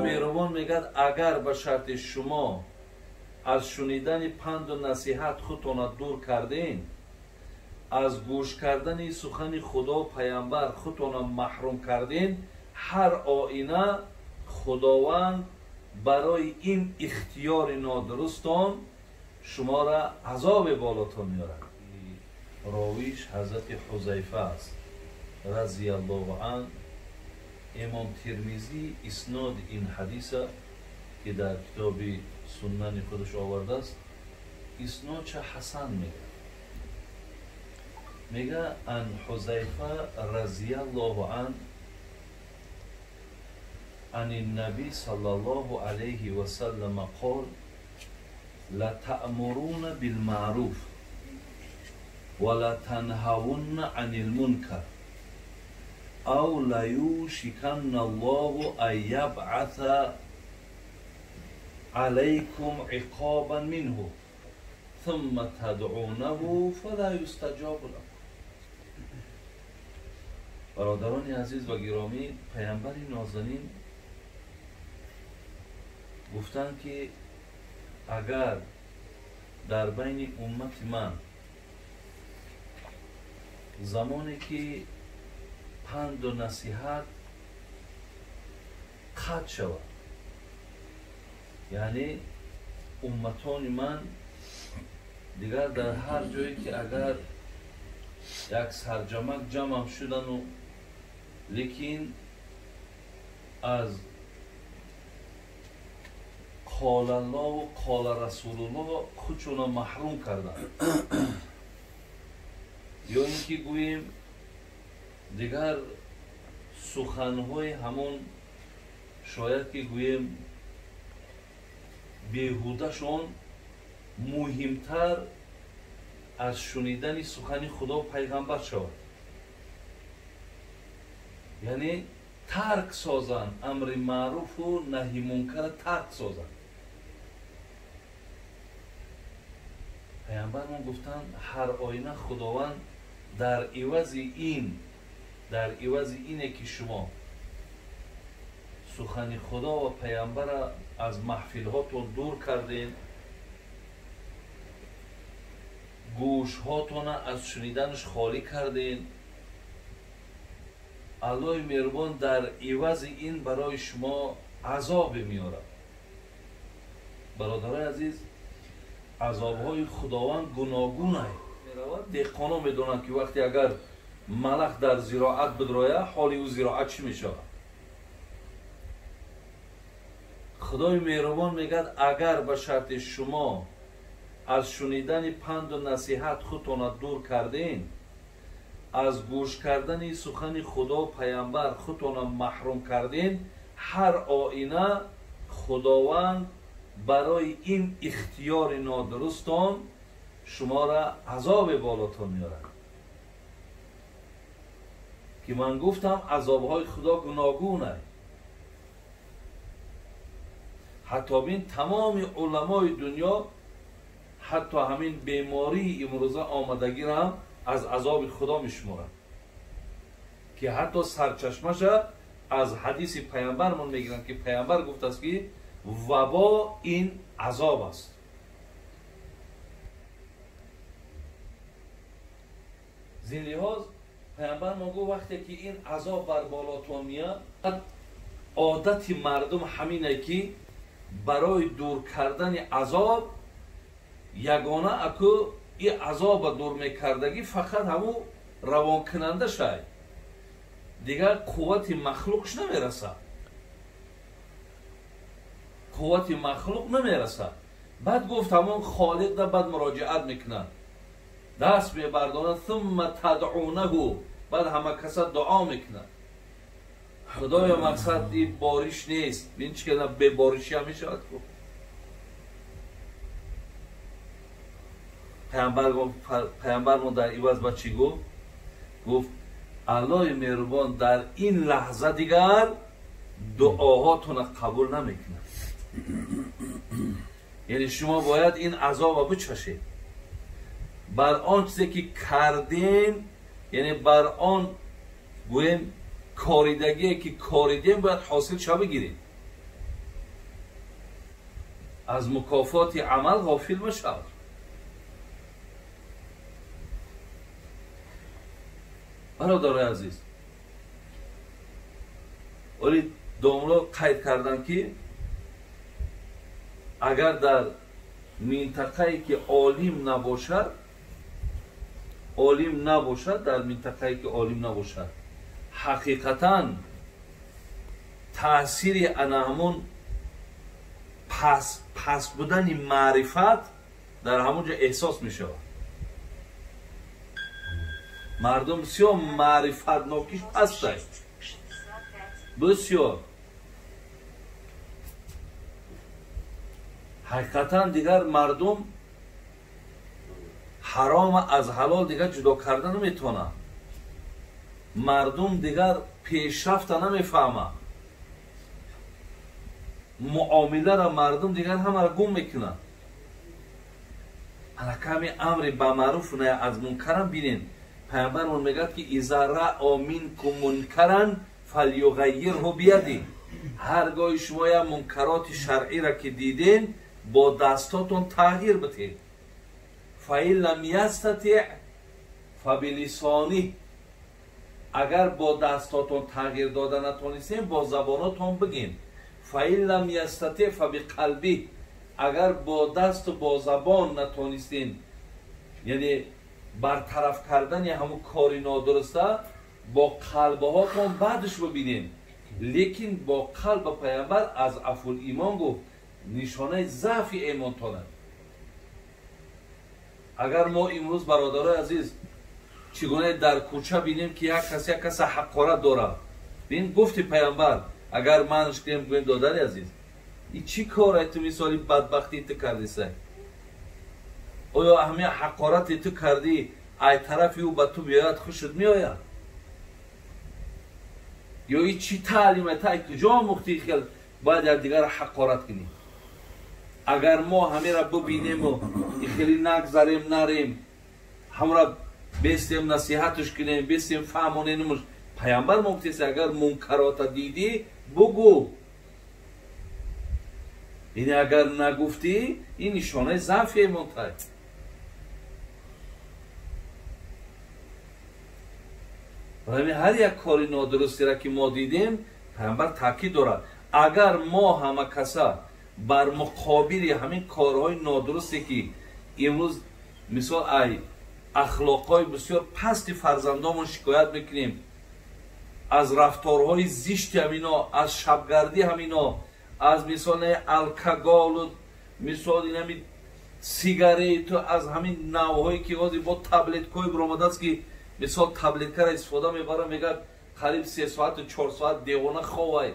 Меҳрубон мегӯяд, агар ба шарти шумо аз шунидани панду насиҳат худтона дур кардем, аз гӯш кардани сухани Худо паямбар худтона маҳрум кардем, ҳар оина Худованд барои ин ихтиёри нодурустон шуморо азоби болотон меорад. Ровиш ҳазрати Ҳузайфа аст разияллоҳу ан. Имом Тирмизӣ исноди ин ҳадиса ки дар китоби суннани худаш овардааст, иснодша ҳасан мегӯяд. Мегӯяд ан Ҳузайфа разияллоҳу ан ан наби саллаллоҳу алайҳи васаллам қол латаъмуруна билмаъруф ва латанҳавунна анил мункар ав лаюшиканна Аллоҳу ан ябъаса алайкум иқобан минҳу сумма тадъунаҳу фала юстаҷобу лакум. Бародарони азиз ва гиромӣ, паямбари нозанин гуфтанд ки агар дар байни уммати ман замоне ки панду насиҳат қатъ шавад, яъне умматони ман дигар дар ҳар ҷое ки агар як сарҷамак ҷамъам шудану лекин аз қолаллоҳу қола расулуллоҳ худшона маҳрум карданд, ё ин ки гӯем дигар суханҳои ҳамон шояд ки гӯем беҳудашон муҳимтар аз шунидани сухани Худо пайғамбар шавад, яъне тарк созанд, амри маъруфу наҳи мункарро тарк созанд. Паямбармон гуфтанд ҳар оина Худованд дар ивази ин, дар ивази ине ки шумо сухани Худо ва паямбарро аз маҳфилҳотон дур кардем, гӯшҳотона аз шуниданаш холӣ кардем, Аллоҳи меҳрубон дар ивази ин барои шумо азобе меорад. Бародарои азиз, азобҳои Худованд гуногунанд. Деҳқонон медонанд ки вақте агар малах дар зироат бидрояд, ҳоли ӯ зироат чӣ мешавад. Худои меҳрубон мегӯяд агар ба шарти шумо аз шунидани панду насиҳат худтона дур кардем, аз гӯш кардани сухани Худо паямбар худтона маҳрум кардем, ҳар оина Худованд барои ин ихтиёри нодурустон шуморо азоби болотон меорад. Ки ман гуфтам азобҳои Худо гуногунанд. Ҳатто бин тамоми уламои дунё ҳатто ҳамин бемории имрӯза омадагиро ҳам аз азоби Худо мешуморанд, ки ҳатто сарчашмаша аз ҳадиси паямбармон мегиранд ки паямбар гуфтааст ки вабо ин азоб аст. Зин лиҳоз паямбармон гуфт вақте ки ин азоб бар болотон меяд, одати мардум ҳамине ки барои дур кардани азоб ягона аку и азоба дур мекардагӣ фақат ҳамун равонкунанда шай, дигар қуввати махлуқш намерасад, қуввати махлуқ намерасад. Баъд гуфт ҳамон холиқда баъд муроҷиат мекунад, даст мебардонад, сумма тадъунаҳу, баъд ҳама каса дуо мекунад. Худоё мақсад и бориш нест, бин чӣ кардам, беборишӣ ҳам мешавад. Паямбармон дар иваз ба чӣ гуфт? Гуфт Аллоҳи меҳрубон дар ин лаҳза дигар дуоҳотонро қабул намекунад. Яъне шумо бояд ин азобро бичашед. Бар он чизе ки кардем, яъне бар он гӯем коридагие ки коридем бояд ҳосил ша бигирем. Аз мукофоти амал ғофил машав. Бародарои азиз, оли домло қайд карданд ки агар дар минтақае ки олим набошад, олим набошад, дар минтақае ки олим набошад, ҳақиқатан таъсири ана ҳамон пас будани маърифат дар ҳамон ҷо эҳсос мешавад. Мардум бисёр маърифатнокиш пастай, бисёр. Ҳақиқатан дигар мардум ҳаром аз ҳалол дигар ҷудо карда наметавонад. Мардум дигар пешрафта намефаҳмад. Муомиларо мардум дигар ҳамаро гум мекунад. Ана ками амри ба маъруф на аз мункарам бинен. Пайғамбармон мегӯяд ки иза раъо минкум мункаран фалюғаййирҳу бияди. Ҳар гоҳи шумо як мункароти шаръиро ки диден, бо дастотон тағйир бидиҳед. Фаин лам ястатиъ фабилисониҳ. Агар бо дастотон тағйир дода натонистем, бо забонотон бигин. Фаин лам ястатиъ фабиқалбиҳ. Агар бо дасту бо забон натонистем, яъне бартараф кардани ҳамун кори нодуруста, бо қалбҳотон баъдш бибинем. Лекин бо қалба пайғамбар аз афул имон гуфт, нишонаи заъфи имонтон. Агар мо имрӯз бародарои азиз чӣ гуна дар кӯча бинем ки як кас як каса ҳақорат дорад, бин гуфти пайғамбар, агар манш кунем гӯем додари азиз, и чӣ коре ту мисоли бадбахтӣ ту кардисай? Оё ҳамин ҳақорате ту кардӣ, ай тарафи ӯ ба ту биёяд хушат меояд? Ё и чӣ таълиме та куҷо омӯхтӣ хел бояд якдигарро ҳақорат кунӣ? Агар мо ҳамеро бибинему и хеле нагзарем, нарем, ҳамро бестем насиҳатш кунем, бестем фаҳмонемш. Пайғамбар мо гуфтест, агар мункарота дидӣ бугӯ. Яъне агар нагуфтӣ, ин нишонаи заъфи имонтай. Барои ҳар як кори нодурустиро ки мо дидем, пайғамбар таъкид дорад. Агар мо ҳама каса бар муқобили ҳамин корҳои нодурусте ки имрӯз мисол ай ахлоқҳои бисёр пасти фарзандомон шикоят мекунем, аз рафторҳои зишти ҳамино, аз шабгардӣ ҳамино, аз мисол алкоголу мисол инами сигарету, аз ҳамин навъҳое ки ҳозир бо таблеткҳое биромадааст ки мисол таблеткаро истифода мебарад, мегӯяд қариб 3 соату 4 соат девона ховай.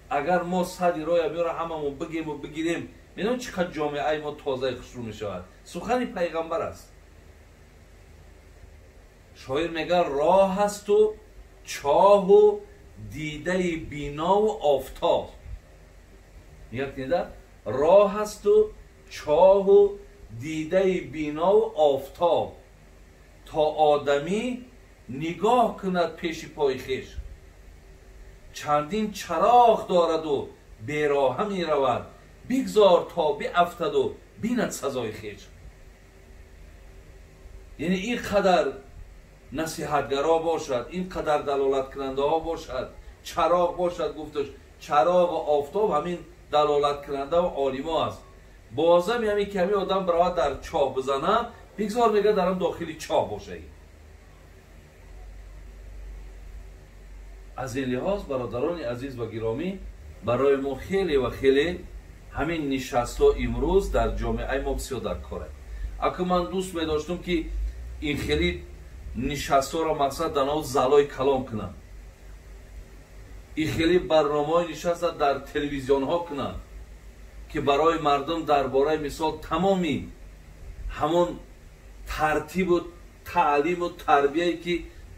Агар мо сади роя биёра ҳамамон бигему бигирем, медонем чӣ қадр ҷомеаи мо тозаи хушрӯ мешавад. Сухани пайғамбар аст. Шоир мегӯяд роҳ асту чоҳу дидаи бинову офтоб. Мегӯяд ки роҳ асту чоҳу дидаи бинову офтоб, то одамӣ нигоҳ кунад пеши пои хеш. Чандин чароғ дораду бероҳа меравад, бигзор то биафтаду бинад сазои хеш. Яъне ин қадар насиҳатгаро бошад, ин қадар далолаткунандаҳо бошад, чароғ бошад, гуфташ чароғу офтоб ҳамин далолаткунандаву олимо аст. Бозам ҳамин ки ҳамин одам биравад дар чоҳ бизанад, бигзор мегӯяд дар он дохили чоҳ бошад. Аз ин лиҳоз бародарони азиз ва гиромӣ, барои мо хеле ва хеле ҳамин нишастҳо имрӯз дар ҷомеаи мо бисёр дар кор аст. Аку ман дӯст медоштум ки ин хеле нишастҳоро мақсад дар нав залои калом кунам, ин хеле барномаҳои нишаста дар телевизионҳо кунам ки барои мардум дар бораи мисол тамоми ҳамон тартибу таълиму тарбияе ки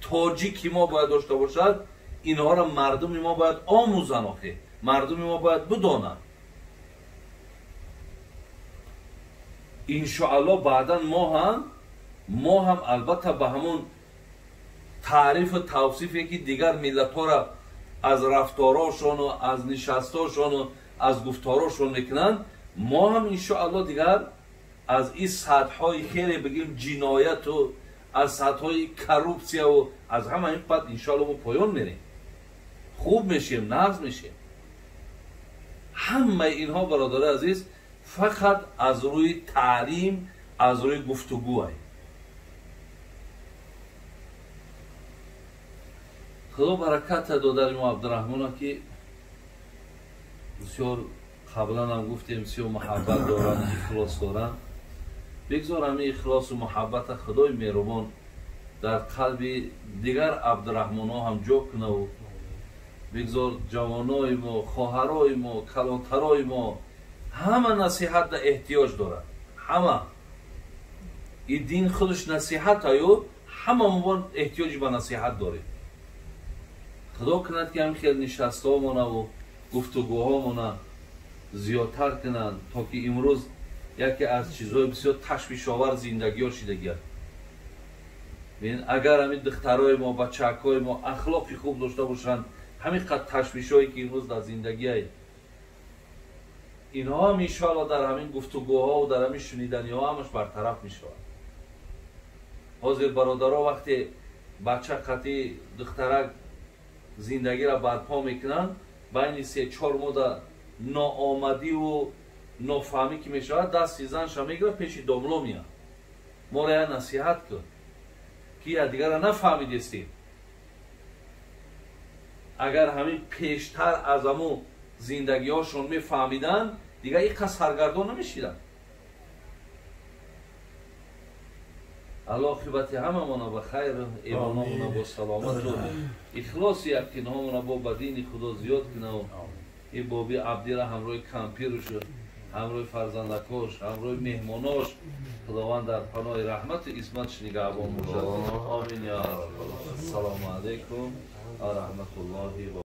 тоҷики мо бояд дошта бошад, инҳоро мардуми мо бояд омӯзанд, охе мардуми мо бояд бидонанд. Иншоалло баъдан мо ҳам албатта ба ҳамон таърифу тавсифе ки дигар миллатҳоро аз рафторошону аз нишастошону аз гуфторошон мекунанд, мо ҳам иншоалло дигар аз ин сатҳҳои хеле бигем ҷинояту аз сатҳҳои коррупсияву аз ҳама ин баъд иншоалло мо поён мерем, хуб мешем, нағз мешем. Ҳамаи инҳо бародари азиз фақат аз рӯи таълим, аз рӯи гуфтугӯ. Худо бараката додари мо Абдураҳмона, ки бисёр қаблан ҳам гуфтем, бисёр муҳаббат доранд, ихлос доранд. Бигзор ҳамин ихлосу муҳаббата Худои меҳрубон дар қалби дигар Абдураҳмонҳо ҳам ҷо кунаву бигзор ҷавонои мо, хоҳарои мо, калонтарои мо ҳама насиҳатда эҳтиёҷ дорад. Ҳама и дин худаш насиҳат аю, ҳама мо эҳтиёҷи ба насиҳат дорем. Худо кунад, ки ҳам хел нишастҳомонаву гуфтугӯҳомона зиёдтар кунанд, то ки имрӯз яке аз чизҳои бисёр ташвишовар зиндагиҳо шидагият. Агар ҳамин духтарои мо, бачаакҳои мо ахлоқи хуб дошта бошанд, ҳамин қад ташвишҳое ки имрӯз дар зиндагиай, инҳо ҳам иншоалло дар ҳамин гуфтугӯҳову дар ҳамин шуниданиҳо ҳамаш бартараф мешавад. Ҳозир бародаро вақте бача қатъи духтарак зиндагиро барпо мекунанд, байни 3-4 моҳ ноомадиву нофаҳмӣ ки мешавад, дасти занша мегирад, пеши домло меяд, моро як насиҳат кун, ки якдигарро нафаҳмидестем. Агар ҳамин пештар аз ҳамун зиндагиҳошон мефаҳмиданд, дигар ин қад саргардон намешиданд. Аллоҳ оқибати ҳамамона ба хайр, имономона бо саломату ихлоси яқинҳомона бо ба дини Худо зиёд кунаву ин боби Абдира ҳамроҳи кампирушу, ҳамроҳи фарзандакош, ҳамроҳи меҳмонош Худованд дар паноҳи раҳмату исматш нигаҳбон бошад. Омин я раббал. Ассалому алайкум ва раҳматуллоҳи ва